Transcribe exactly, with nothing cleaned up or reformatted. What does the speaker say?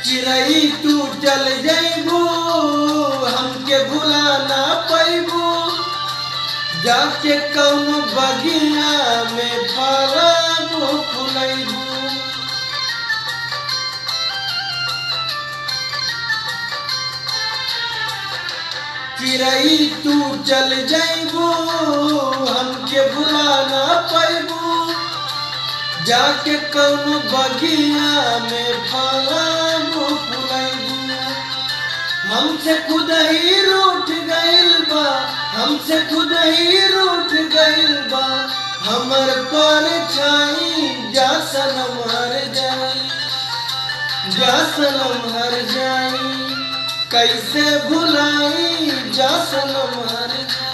चिरई तू चल जइबू, हमके भुला ना पइबू, जाके कौनो बगिया में फरबू फुलइबू। चिरई तू चल जइबू, हमके भुला ना पइबू, जाके कौनो बगिया में फरबू फुलइबू। हमसे खुदही रूठ गइल बा, हमसे खुदही रूठ गइल बा हमर परछाई। जा सनम हर जाई, जा सनम हर जाई, कइसे भुलाई, जा सनम हर जाई।